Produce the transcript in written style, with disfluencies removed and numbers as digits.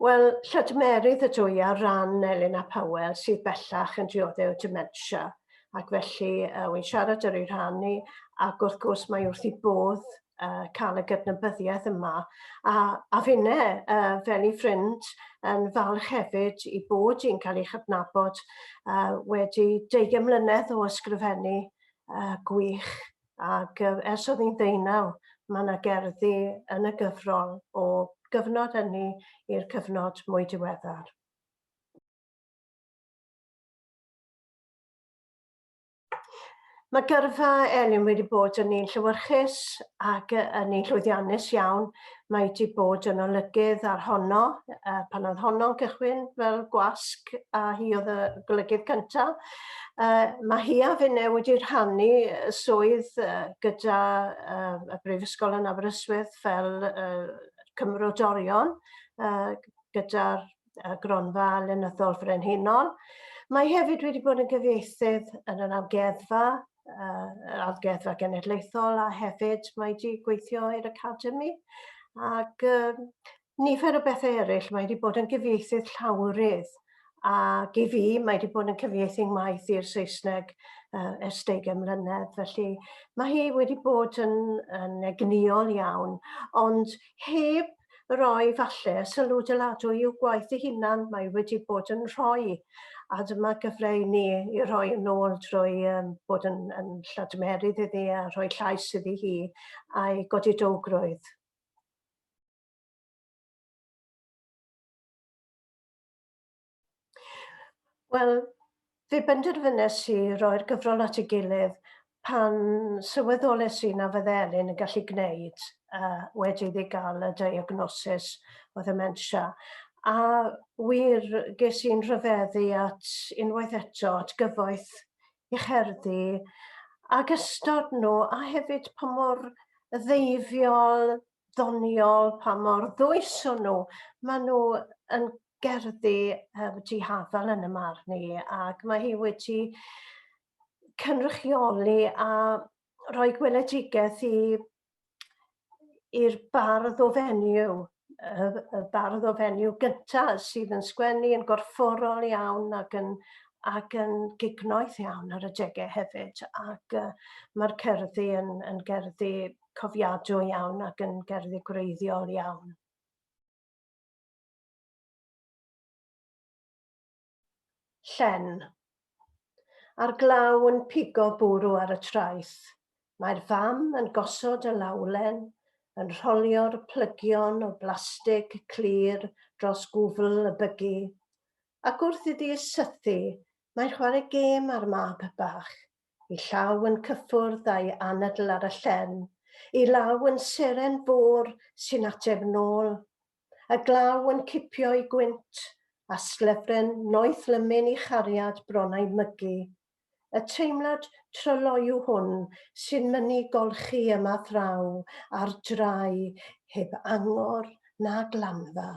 Wel, lladmerydd ydw i ar ran Elin ap Hywel sydd bellach yn dioddef o dementia ac felly uh, wy'n siarad ar ei rhan i ac wrth gwrs mae wrth ei bodd uh, cael y gydnabyddiaeth yma a, a finne uh, fel ei ffrind yn falch hefyd i bod i'n cael ei chydnabod uh, wedi deugain mlynedd o ysgrifennu uh, gwych Ac ers oedd hi'n ddeunaw, mae yna gerddi yn y gyfrol o gyfnod hynny i'r cyfnod mwy diweddar. Mae gyrfa Elin wedi bod yn un llewyrchus ac yn un llwyddiannus iawn. Mae wedi bod yn olygydd ar honno, pan oedd honno'n cychwyn fel gwasg a hi oedd y golygydd cyntaf. Mae hi a finne wedi rhannu swydd gyda y Brifysgol yn Aberystwyth fel cymrodorion gyda'r Gronfa Lenyddol Frenhinol. Mae hefyd wedi bod yn gyfieithydd yn yr amgueddfa, yr Amgueddfa Genedlaethol, a hefyd mae wedi gweithio i'r Academi. Ac nifer o bethau eraill, mae wedi bod yn gyfieithydd llawrydd, ac i fi mae wedi bod yn cyfieithu ngwaith i'r Saesneg uh, ers deugain mlynedd, felly mae hi wedi bod yn, yn egnïol iawn, ond heb roi falle sylw dyladwy i'w gwaith ei hunan, mae wedi bod yn rhoi, a dyma gyfle i ni i roi yn ôl drwy um, bod yn, yn lladmerydd iddi a rhoi llais iddi hi a'i godidowgrwydd. Wel, fe benderfynes i roi'r gyfrol at ei gilydd pan sylweddoles i na fydde Elin yn gallu gwneud uh, wedi iddi gael y diagnosis o ddementia. A wir, ges i'n rhyfeddu at unwaith eto at gyfoeth i cherddi ac ystod nhw, a hefyd pa mor ddeifiol, ddoniol, pa mor ddwys o'n nhw. Maen nhw yn gerddi um, dihafal yn y marn i, ac mae hi wedi cynrychioli a rhoi gweledigaeth i i'r bardd o fenyw, y, y bardd o fenyw gyntaf sydd yn sgwennu yn gorfforol iawn ac yn, ac yn gignoeth iawn ar adegau hefyd. Ac uh, mae'r cerddi yn, yn gerddi cofiadwy iawn ac yn gerddi gwreiddiol iawn. Llen. A'r glaw yn pigo bwrw ar y traeth. Mae'r fam yn gosod y lawlen, yn rholio'r plygion o blastig clir dros gwfl y bygi, ac wrth iddi sythu, mae'n chwarae gêm â'r mab bach, 'i llaw yn cyffwrdd â'i anadl ar y llen, 'i law yn seren fôr sy'n ateb nôl, y glaw yn cipio'i gwynt, a slefren noeth lymun 'i chariad bron a'i mygu. Y teimlad tryloyw hwn sy'n mynnu golchi yma thraw ar drai heb angor na glanfa.